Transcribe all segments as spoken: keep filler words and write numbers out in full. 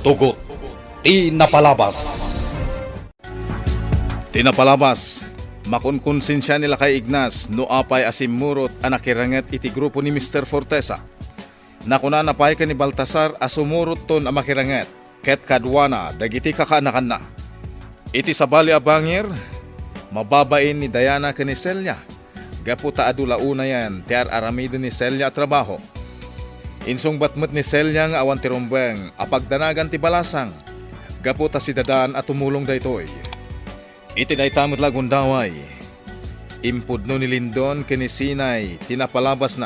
Tugot ti napalabas. Ti napalabas, makonkonsensia ni Lakay Ignas no apay a simmurot a nakiranget iti grupo ni Mister Fortesa. Nakunana pay ken ni Baltasar a sumurotton a makiranget ket kaduana dagiti kakaanakanna. Iti sabali a bangir, mababain ni Diana ken ni Celia gapu ta adu la unayen ti ar-aramiden ni Celia a trabaho. Insungbat met ni Celia nga awan ti rumbeng a pagdanagan ti balasang gapu ta sidadan a tumulong daytoy. Iti dayta met la a gundaway, impudno ni Lindon ken ni Sinay ti napalabasna,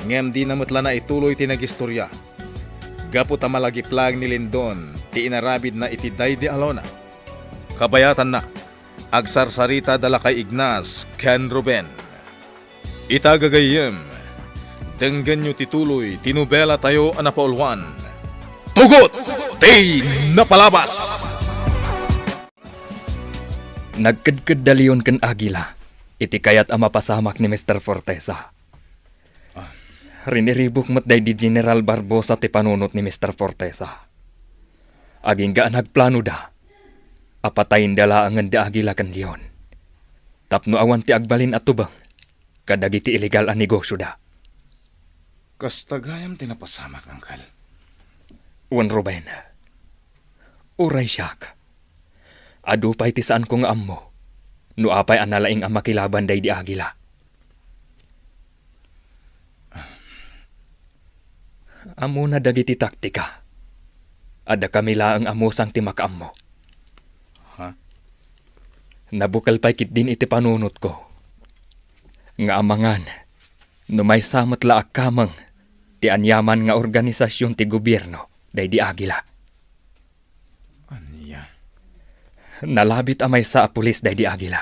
ngem dina met la naituloy ti nagistoria. Gapu ta malagiplag ni Lindon ti inarabidna iti daydi a luna. Kabayatanna, agsarsarita da Lakay Ignas ken Ruben. Ita gagayyem, denggenyo ti tuloy ti nobelatayo a napauluan, Tugot ti Napalabas! Nagkedked da Leon ken Agila iti kayat a mapasamak ni Mister Fortesa. Riniribuk met daydi General Barbosa ti panunot ni Mister Fortesa. Agingga a nagplanoda a patayenda laengen da Agila ken Leon tapno awan ti agbalin a tubeng kadagiti illegal a negosioda. Kasta gayam ti napasamak, Angkel. Wen Ruben, uray siak, adu pay ti saanko nga ammo no apay a nalaing a makilaban daydi Agila. Ammona dagiti taktika. Adda kami laeng a musang ti makaammo. Ha? Nabukel pay ketdin iti panunotko nga amangan no maysa met la a kameng ti aniaman nga organisasion ti gobierno daydi Agila. Ania? Nalabit a maysa a pulis daydi Agila.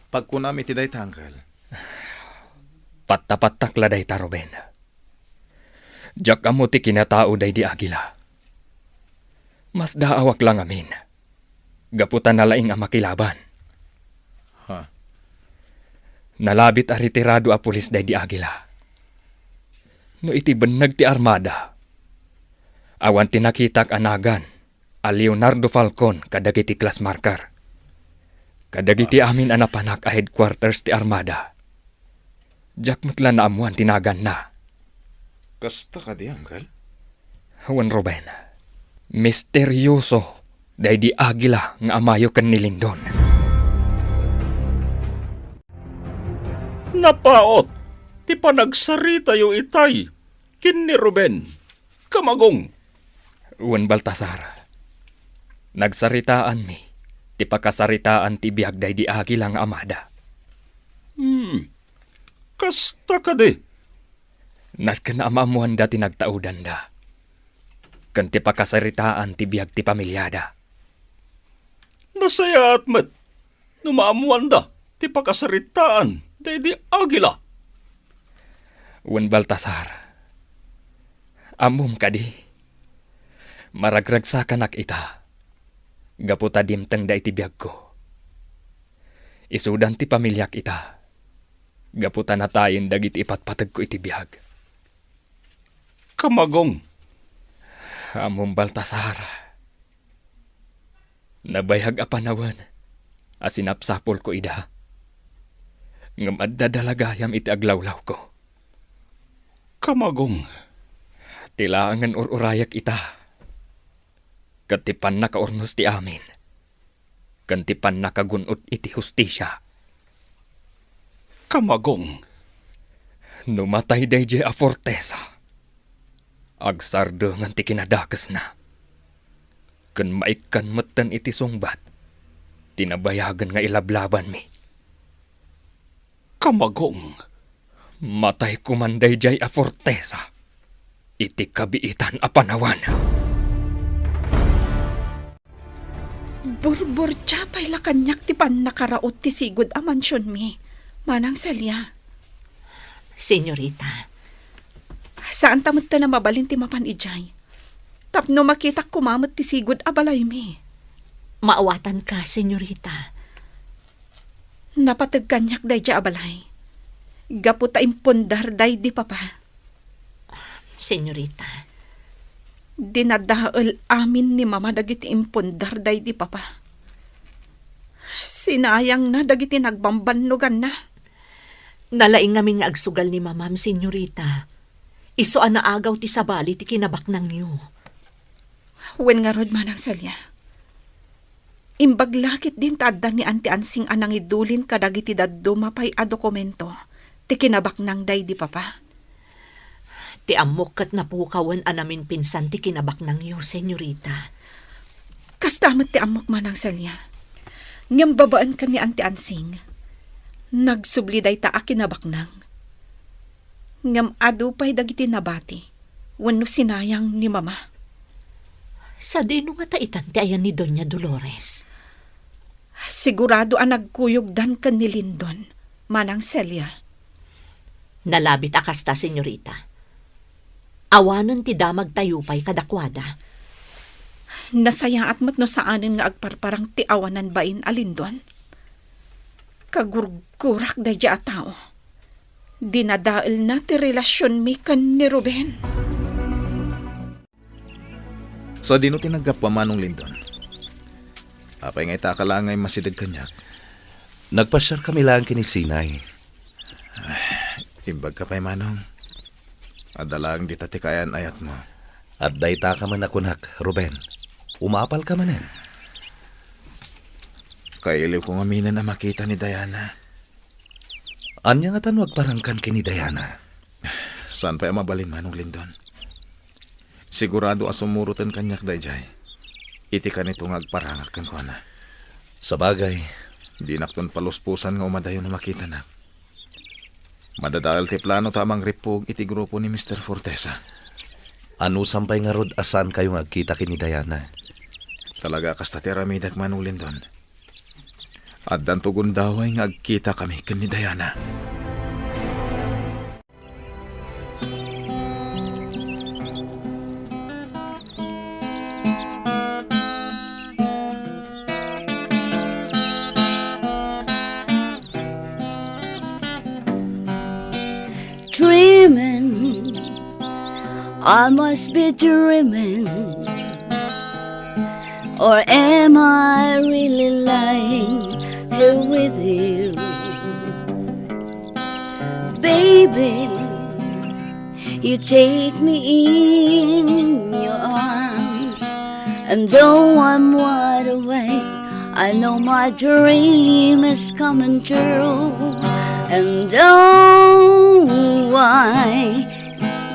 Pagkunam iti dayta, Angkel. Pattapattak la dayta, Ruben. Diak ammo ti kinatao daydi Agila. Masdaawak la ngamin gapu ta nalaing a makilaban. Ha? Nalabit a retirado a pulis daydi Agila. No iti benneg ti armada, awan ti nakitak a nagan a Leonardo Falcon kadagiti class marker. Kadagiti amin a napanak a headquarters ti armada, diak met la naammuan ti naganna. Kasta kadi, Angkel? Wen Ruben, misterioso daydi Agila nga amayo ken ni Lindon. Napaut ti panagsaritayo itay ken ni Ruben. Kamagong. Wen Baltasar, nagsaritaanmi ti pakasaritaan ti biag daydi Agila nga amada. Hmm. Kasta kadi? Nasken a maammuanda ti nagtaudanda ken ti pakasaritaan ti biag ti pamiliada. Nasayaat met no maammuanda ti pakasaritaan daydi Agila. Wen Baltasar, ammom kadi? Maragragsakanak ita gapu ta dimtengda iti biagko. Isudan ti pamiliak ita gapu ta natayen dagiti ipatpategko iti biag. Kamagong. Ammom, Baltasar, nabayag a panawen a sinapsapulko ida, ngem adda dalagayam iti aglawlawko. Kamagong. Ti laengen ur-urayek ita, ket ti pannakaurnos ti amin, ken ti pannakagun-ot iti hustisia. Kamagong. No matay daydiay a Fortesa, agsardengen ti kinadakesna, ken maikkan metten iti sungbat ti nabayagen nga ilablabanmi. Kamagong. Matay koman daydiay a Fortesa iti kabiitan a panawen. Burburtia pay la kaniak ti pannakaraut ti sigud a mansionmi, Manang Celia. Senyorita. Saanta metten a mabalin ti mapan idiay. Tapno makitak koma met ti sigud a balaymi. Maawatanka, senyorita. Napateg kaniak daydiay a balay. Gapu ta impundar daydi papa. Senyorita. Dinadael amin ni Mama dagiti impundar daydi Papa. Sinayangna dagiti nagbambannoganna. Nalaing ngamin nga agsugal ni Mamam, Senyorita. Isu a naagaw ti sabali ti kinabaknangyo. Wen ngarud, Manang Celia. Imbag la ketdin ta adda ni Auntie Ansing a nangidulin kadagiti dadduma pay a dokumento ti kinabaknang daydi Papa. Ti ammok ket napukawen a naminpinsan ti kinabaknangyo, Senyorita. Kasta met ti ammok, Manang Celia. Ngem babaen ken ni Auntie Ansing, nagsubli dayta a kinabaknang. Ngem adu pay dagiti nabati wenno sinayang ni Mama. Sadino ngata itan ti ayan ni Doña Dolores? Sigurado a nagkuyogdan ken ni Lindon, Manang Celia. Nalabit a kasta, Senyorita. Awanen ti damagtayo pay kadakuada. Nasayaat met no saanen nga agparparang ti awanan bain a Lindon. Kagurgurak daydiay a tao. Dinadaelna ti relasionmi ken ni Ruben. Sadino ti naggapu, Manong Lindon? Apay nga ita ka laeng nga immasideg kaniak? Nagpasiarkami laeng ken ni Sinay. Ay, imbagka pay, Manong. Adda laeng dita ti kaayan-ayatmo. Adda ita ka met a kunak, Ruben. Umapalka manen. Kailiwko ngaminen a makita ni Diana. Ania ngata no agparangkan ken ni Diana? Saan pay a mabalin, Manong Lindon. Sigurado a sumuroten kaniak daydiay iti kanito nga agparangak kenkuana. Sabagay, dinakton paluspusan nga umadayo no makitanak. Madadael ti plano ta a mangrippug iti grupo ni Mister Fortesa. Anusam pay ngarud a saankayo nga agkita ken ni Diana? Talaga a kasta ti aramidek, Manong Lindon. Addanto gundaway nga agkitakami ken ni Diana. Dreaming, I must be dreaming, or am I really lying here with you? Baby, you take me in your arms, and though I'm wide awake, I know my dream is coming true. And oh, I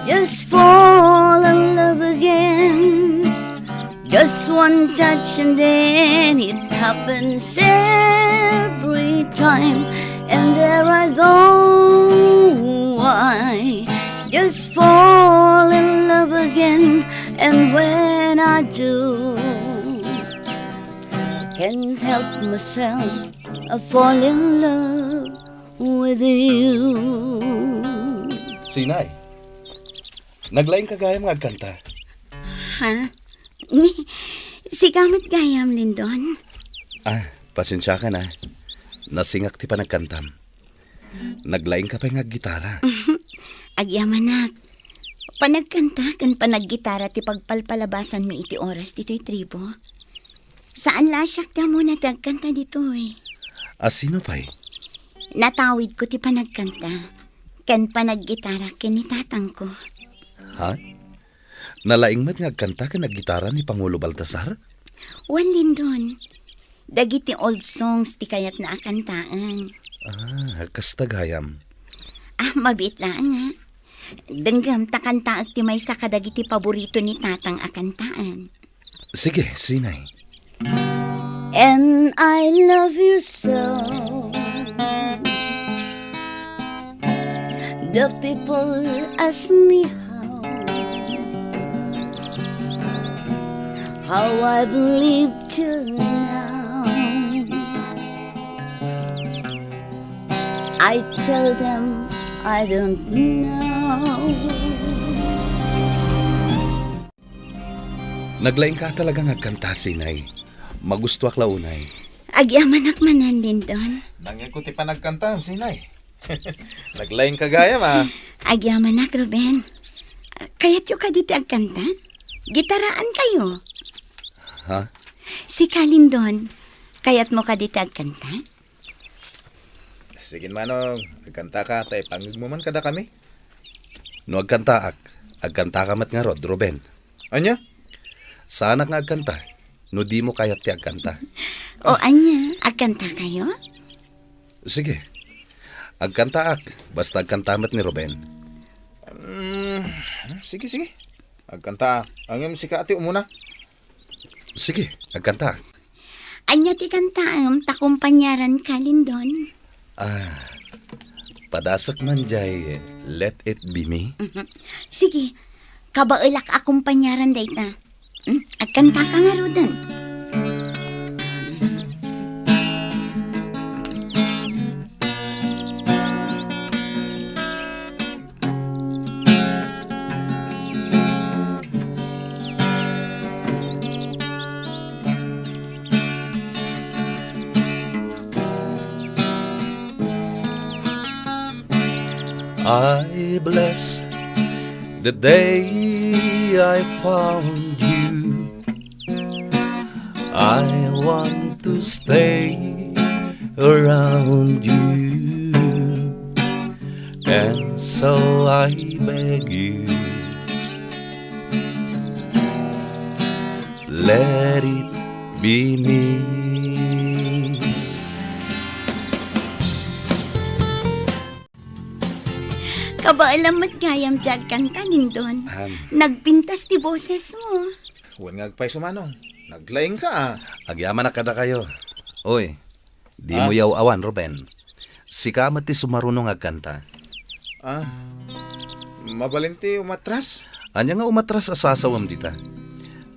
just fall in love again. Just one touch and then it happens every time. And there I go, I just fall in love again. And when I do, can't help myself, I fall in love with you. Sinay, naglaingka gayam nga agkanta? Ha? Ni, sika met gayam, Lindon? Ah, pasensiakan a. Nasingak ti panagkantam. Naglaingka pay nga aggitara. Agyamanak. Panagkanta ken panaggitara ti pagpalpalabasanmi iti oras ditoy tribo. Saan la a siak ti ammona ti agkanta ditoy. A sino pay? Natawidko ti panagkanta ken panaggitara ken ni tatangko. Ha? Nalaing met nga agkanta ken aggitara ni Pangulo Baltasar? Wen, Lindon. Dagiti old songs ti kayatna a kantaen. Ah, kasta gayam. Ah, mabiit laeng, a. Denggem ta kantaek ti maysa kadagiti paborito ni tatang a kantaen. Sige, Sinay. And I love you so. The people ask me how, how I believe till now. I tell them I don't know. Naglaingka talaga nga agkanta, Sinay. Magustuak la unay. Agyamanak manen, Lindon. Nangngegko ti panagkantam, Sinay. Naglaingka gayam, a. Agyamanak, Ruben. Kayatyo kadi ti agkanta? Gitaraankayo. Ha? Sika, Lindon, kayatmo kadi ti agkanta? Sige, Manong, agkantaka ta ipangngegmo man kadakami. No agkantaak, agkantaka met ngarud, Ruben. Ania? Saanak nga agkanta, no dimo kayat ti agkanta. O ania, agkantakayo? Sige. Agkantaak, basta agkanta met ni Ruben. Mm, sige, sige. Agkanta. Ngem sika ti umuna. Sige, agkanta. Ania ti kantaem ta kumpaniaranka, Lindon? Ah, padasek man jay Let It Be Me? Mhm. Sige, kabaelak a kumpaniaran dayta. Hmm, agkantaka ngaruden. I bless the day I found you. I want to stay around you. And so I beg you, let it be me. Kabaelam met gayam ti agkanta, Lindon. Ahem. Nagpintas ti bosesmo. Wen nga agpayso, Manong. Naglaingka, a. Agyamanak kadakayo. Oy, dimo yaw-awan, Ruben. Sika met ti sumaruno nga agkanta. Ah, mabalin ti umatras? Ania nga umatras a sasawem dita?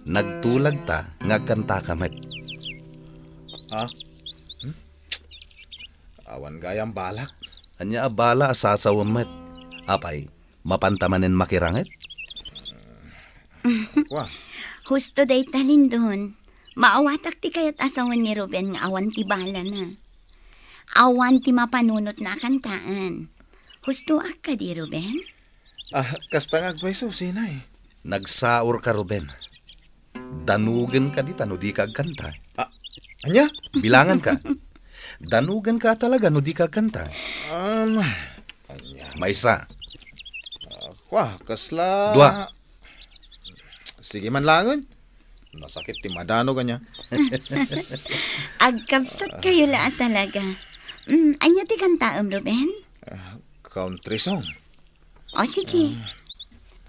Nagtulagta nga agkantaka met. Ah? Hmm? Awan gayam balak. Ania a bala a sasawem met? Apay, mapanta manen makiranget? Wa. Husto dayta, Lindon. Maawatak ti kayat a sawen ni Ruben nga awan ti balana. Awan ti mapanunotna a kantaen. Hustoak kadi, Ruben? Ah, kasta nga agpayso, Sinay. Nagsaorka, Ruben. Danugenka dita no dika agkanta. Ah, ania? Bilanganka. Danugenka talaga no dika agkanta. Um, ania? Maysa. Ah, kwa, kasla Dua. Sige man langen. Nasakit ti madanog, ania. Agkabsat kayo la a talaga. Mm, ania ti kantaem, Ruben? Ah, country song. O, sige.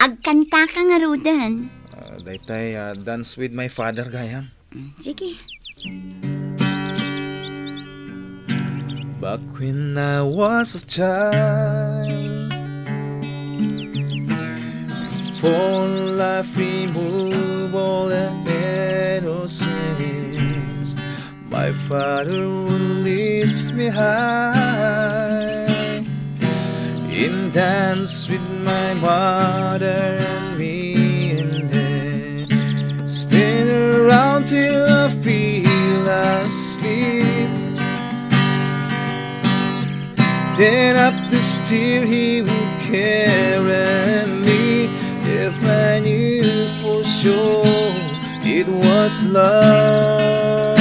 Ah. Agkantaka ngaruden. Ah, daytay, ah, Dance with My Father gayam. Mm, sige. Back when I was a child, before life removed all the innocence, my father would lift me high and dance with my mother and me, and then spin around till I feel asleep. Then up the stair he would carry me. If I knew for sure it was love.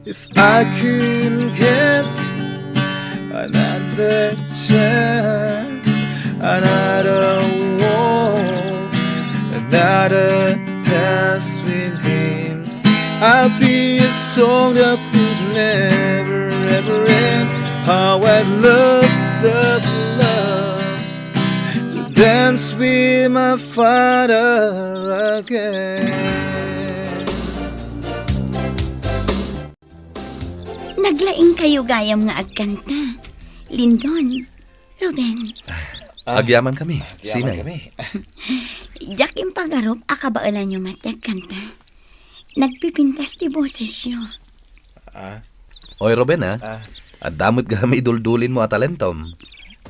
If I could get another chance, another walk, another dance with him, I'll be a song that could never ever end. How I'd love, love, love to dance with my father again. Naglaing kayo gayam nga agkanta. Lindon, Ruben. Ah, agyaman kami, agyaman Sinay. Kami. Diak impagarup a kabaelanyo met ti agkanta. Nagpipintas ti bosesyo. Ah. Oy, Ruben, ah. Ah. Adda met gayam iduldulinmo a talentom.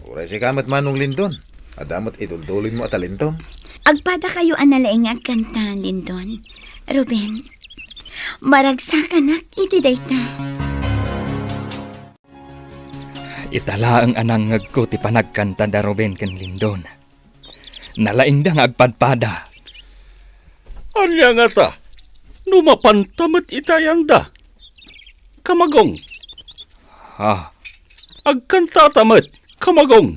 Uray sika met Manong Lindon. Adda met iduldulinmo a talentom. Agpada kayo a nalaing nga agkanta, Lindon. Ruben, maragsakanak iti dayta. Ita laeng a nangngegko ti panagkanta da Ruben ken Lindon. Nalaingda nga agpadpada. Ania ngata? No mapanta met iti ayanda, Kamagong. Ha? Agkantata met, Kamagong.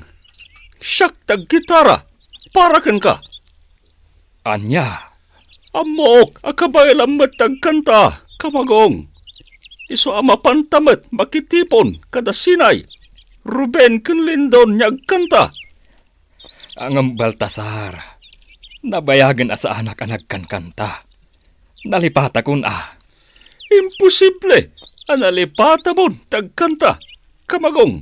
Siak ti aggitara para kenka. Ania? Ammok a kabaelam met ti agkanta, Kamagong. Isu a mapanta met makitipon kada Sinay, Ruben ken Lindon nga agkanta. Ngem Baltasar, nabayagen a saanak a nagkankanta. Nalipatakon a. Imposible a nalipatamon ti agkanta, Kamagong.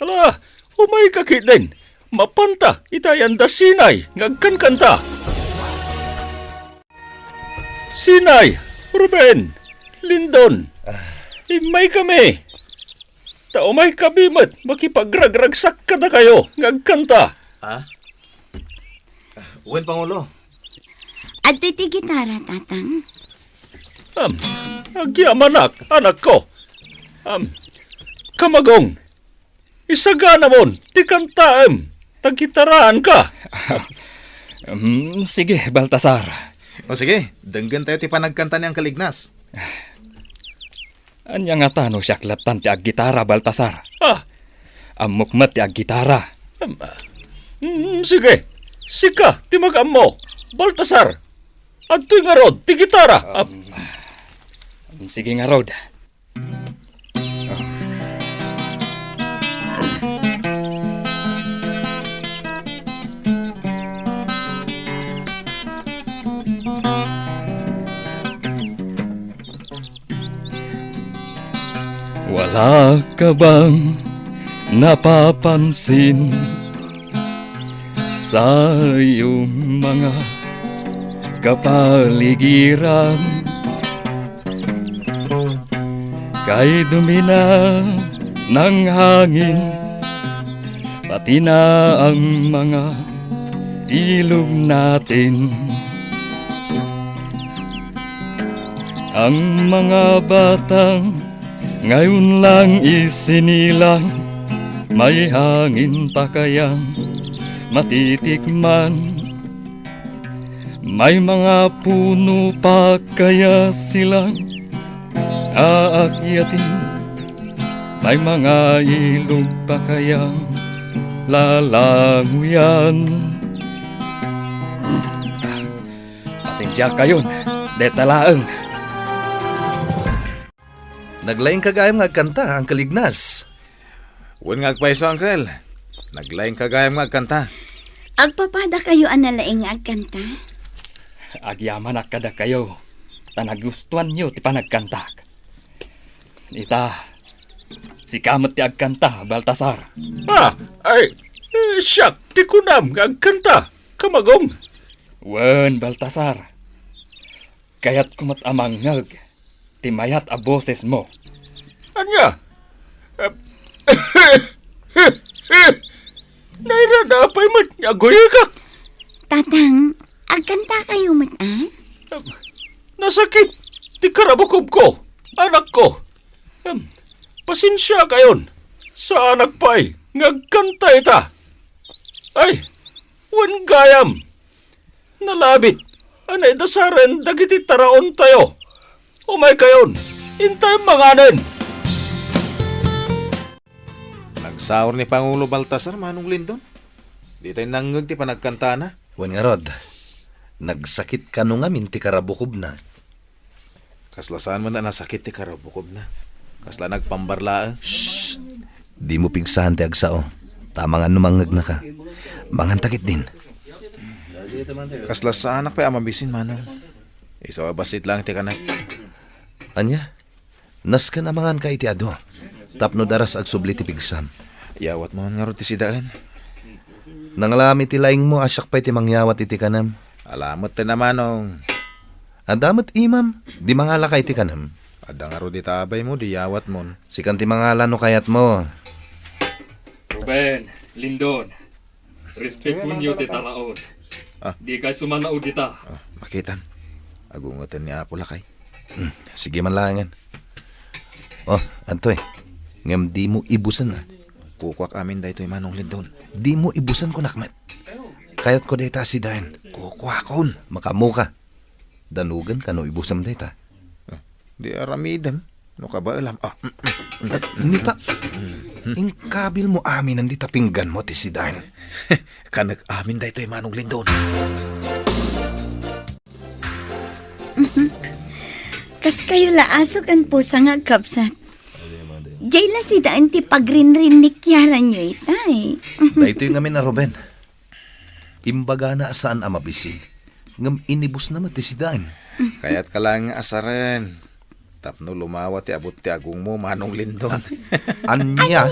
Ala, umayka ketdin. Mapanta iti ayanda Sinay nga agkankanta. Sinay, Ruben, Lindon, Ah. Immaykami. Ta umaykami met makipagragragsak kadakayo nga agkanta. Ah? Wen, Pangulo. Adtoy ti gitara, Tatang. Am, agyamanak, anakko. Am, Kamagong, isaganamon ti kantaem, ta gitaraanka. Mm, sige, Baltasar. O sige, denggentayo ti panagkanta ni Angkel Ignas. Ania ngata no siak lattan ti aggitara, Baltasar? Ah. Ammok met ti aggitara. Am, mm, sige, sika ti magammo, Baltasar. Adtoy ngarud ti gitara. Ah. Um, sige ngarud. Wala ka bang napapansin? Sa iyong mga kapaligiran, kay dumi na ng hangin, pati na ang mga ilog natin. Ang mga batang ngayon lang isinilang, may hangin pa kayang matitikman? May mga puno pa kaya silang aakyatin? May mga ilog pa kayang lalanguyan? Pasensiakayon, deta laeng. Naglaingka gayam nga agkanta, Uncle Ignas. Wen nga agpayso, Uncle. Naglaingka gayam nga agkanta. Agpapadakayo a nalaing nga agkanta? Agyamanak kadakayo, ta nagustuanyo ti panagkantak. Ita, sika met ti agkanta, Baltasar. Ah, ay, eh, siak ti kunam nga agkanta, Kamagong. Wen, Baltasar. Kayatko met a mangngeg ti mayat a bosesmo. Ania? Nairada pay met nga aguyegak. Tatang, agkantakayo met, a? Nasakit ti karabukobko, anakko. Em, pasensiakayon. Saanak pay nga agkanta ita. Ay, wen gayam. Nalabit a naidasaren dagiti taraontayo. Umaykayon, intay manganen. Nagsaur ni Pangulo Baltasar, Manong Lindon. Ditay nangngeg ti panagkantana. Wen ngarud, nagsakit kano ngamin ti karabukobna. Kasla saan man a nasakit ti karabukobna. Kasla nagpambar laeng. Shh! Dimo pigsaen ti agsao. Ta amangan no mangngegnaka. Manganta ketdin. Kasla saanak pay a mabisin, Manong. Isu a bassit laeng ti kanak. Ania? Nasken a manganka iti adu. Tapno daras agsubli ti pigsam. Yawatmon ngarud ti sidaen. Nangala met ti laingmo a siak pay ti mangyawat iti kanem. Ala met ti namanong. Adda met imam, di mangalaka iti kanem. Adda ngarud ita abaymo, di yawatmon. Sikan ti mangala no kayatmo. Ruben, Lindon, respetonyo ti taraon. Ah. Dikay sumanaw dita. Ah, makitam. Agungeten ni Apo Lakay. Hmm, sige man laengen. Oh, adtoy. Ngem dimo ibusen, a. Kukuak amin daytoy, Manong Lindon. Dimo ibusen, kunak met. Kayatko dayta a sidaen. Kukuakon. Makaammoka. Danugen kano ibusem dayta. Di aramidem no kabaelam. Ah, mm, mm, mm. Ni pa, inkabilmo aminen dita pingganmo ti sidaen. Kanek amin daytoy, Manong Lindon. Kaskayo la, asuk ken pusa nga agkabsat. Jay la sidaen ti pagrinrinnikiaranyo itay. Daytoy ngamin a Ruben. Imbagana a saan a mabisin, ngem inibusna met ti sidaen. Kayatka laeng nga asaren tapno lumawa ti abut ti agongmo, Manong Lindon. Ania?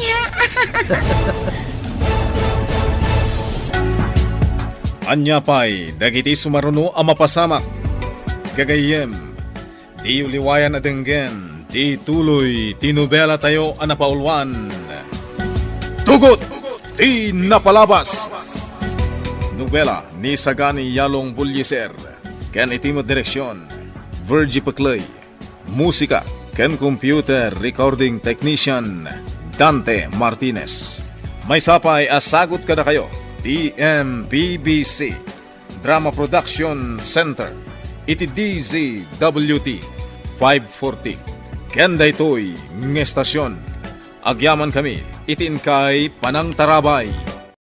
Ania pay dagiti sumaruno a mapasamak? Gagayyem, diyo liwayan a denggen ti tuloy ti nobelatayo a napauluan, Tugot ti Napalabas. Nobela ni Sagani Yalong Bullieser ken iti met direksion, Virgie Peclay. Musika ken computer recording technician, Dante Martinez. Maysa pay a sagut kadakayo ti M P B C Drama Production Center iti D Z W T five forty. Ken daytoy nga estasion, agyamankami iti inkay panangtarabay.